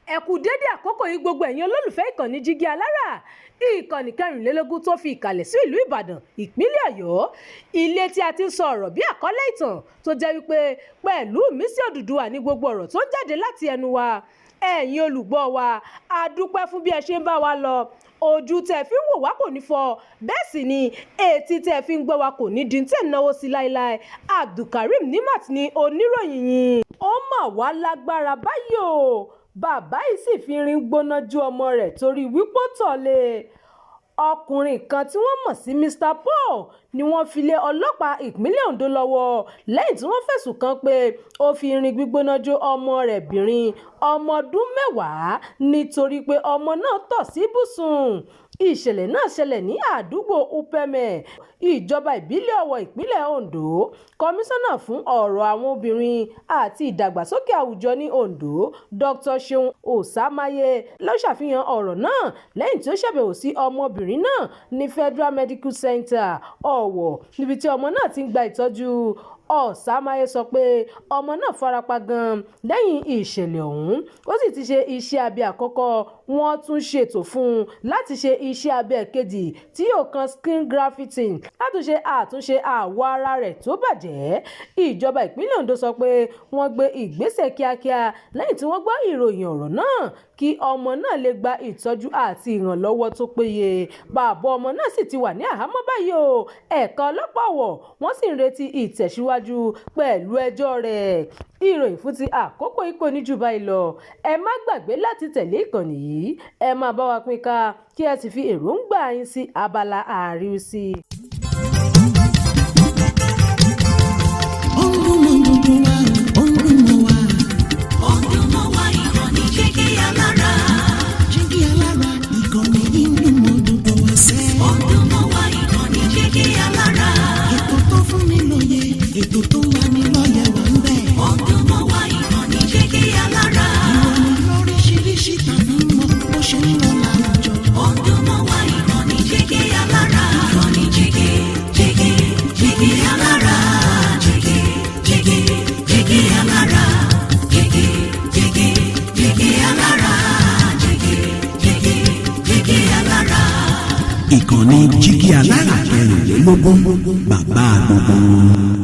Ẹ kú dédé àkókò yìí, gbogbo ẹ̀yin olólùfẹ́ ìkànnì Jígí Alára, ìkànnì 24 tó fi ìkàlẹ̀ sí ìlú Ìbàdàn, ìpínlẹ̀ Ọ̀yọ́, ilé tí a ti ń sọ ọ̀rọ̀ bí àkọlé ìtàn tó jẹ́ wípé pẹ̀lú mísí Odùduwà ní gbogbo ọ̀rọ̀ tó ń jáde láti ẹnu wa. Ẹ̀yin olùgbọ́ wa, a dúpẹ́ fún bí ẹ ṣe ń bá wa lọ. Ojú tẹ́ fi ń wò wá kò ní fọ́, bẹ́ẹ̀ sì ni etí tẹ́ fi ń gbọ́ wa kò ní di tẹ́ ń náwó sí láéláé. Abdulkareem Nimat ni oníròyìn yìí. Ó mà wá lágbára báyìí o. Bàbá yìí sì fi irin gbóná ju ọmọ rẹ̀ torí wípé ó tọ̀lé. Ọkùnrin kan tí wọ́n mọ̀ sí Mr Paul ni wọ́n fi lé ọlọ́pàá ìpínlẹ̀ Ondo lọ́wọ́ lẹ́yìn tí wọ́n fẹ̀sùn kàn pé ó fi irin gbígbóná jó ọmọ rẹ̀ bìnrin ọmọ ọdún 10 nítorí pé ọmọ náà tọ̀ sí ibùsùn. Ìṣẹ̀lẹ̀ náà ṣẹlẹ̀ ní àdúgbò Upeme, ìjọba ìbílẹ̀ Ọ̀wọ̀, ìpínlẹ̀ Ondo. Kọmíṣánná fún ọ̀rọ̀ àwọn obìnrin àti ìdàgbàsókè àwùjọ ní Ondo, Dr Seun Osamaye, ló ṣàfihàn ọ̀rọ̀ náà lẹ́yìn tí ó ṣàbẹ̀wò sí ọmọbìnrin náà ní Federal Medical Center, Ọ̀wọ̀, níbi tí ọmọ náà ti ń gba ìtọ́jú. Ọ̀sàmáyé sọ pé ọmọ náà farapa gan-an lẹ́yìn ìṣẹ̀lẹ̀ ọ̀hún, ó sì ti ṣe iṣẹ́ abẹ àkọ́kọ́. Wọ́n tún ṣètò fún un láti ṣe iṣẹ́ abẹ kejì tí yóò kan skin grafting láti ṣe àtúnṣe àwọ̀ ara rẹ̀ tó bàjẹ́. Ìjọba ìpínlẹ̀ Ondo sọ pé wọ́n gbé ìgbésẹ̀ kíákíá lẹ́yìn tí wọ́n gbọ́ ìròyìn ọ̀rọ̀ náà kí ọmọ náà lè gba ìtọ́jú àti ìrànlọ́wọ́ tó péye. Bàbá ọmọ náà sì ti wà ní àhámọ́ báyìí o. Ẹ̀ka ọlọ́pàá Ọ̀wọ̀ wọ́n sì ń retí ìtẹ̀síwájú pẹ̀lú ẹjọ́ rẹ̀. Ìròyìn fún ti àkókò yìí kò ní jù báyìí lọ. Ẹ má gbàgbé láti tẹ̀lé ìkànnì yìí, ẹ máa bá wa pín ká, kí ẹ sì fi èròǹgbà yín sí abala àríwísí. Ó ń dún mọ́ gbogbo wa, ó ń dún mọ́ wa. Ó ń dún mọ́ wa, ìkànnì Jígí Alára. Jígí Alára, ìkànnì yìí ń dún mọ́ gbogbo wa sẹ́. Ó ń dún mọ́ wa, ìkànnì Jígí Alára. Ètò tó fún ni lóye, ètò tó ń lani lọ́yẹ̀ wà ń bẹ̀. Ó ń dún mọ́ wa, ìkànnì Jígí Alára. Ìròyìn lóríṣiríṣi tàbí mọ bó ṣe ń lọ láwùjọ. Ó ń dún mọ́ wa, ìkànnì Jígí Alára. Ìkànnì Jígí, Jígí, Jígí Alára. Jígí, Jígí, Jígí Alára. Jígí, Jígí, Jígí Alára. Jígí, Jígí, Jígí Alára. Ìkànnì Jígí Alára 24, bàbá gbogbo wọn.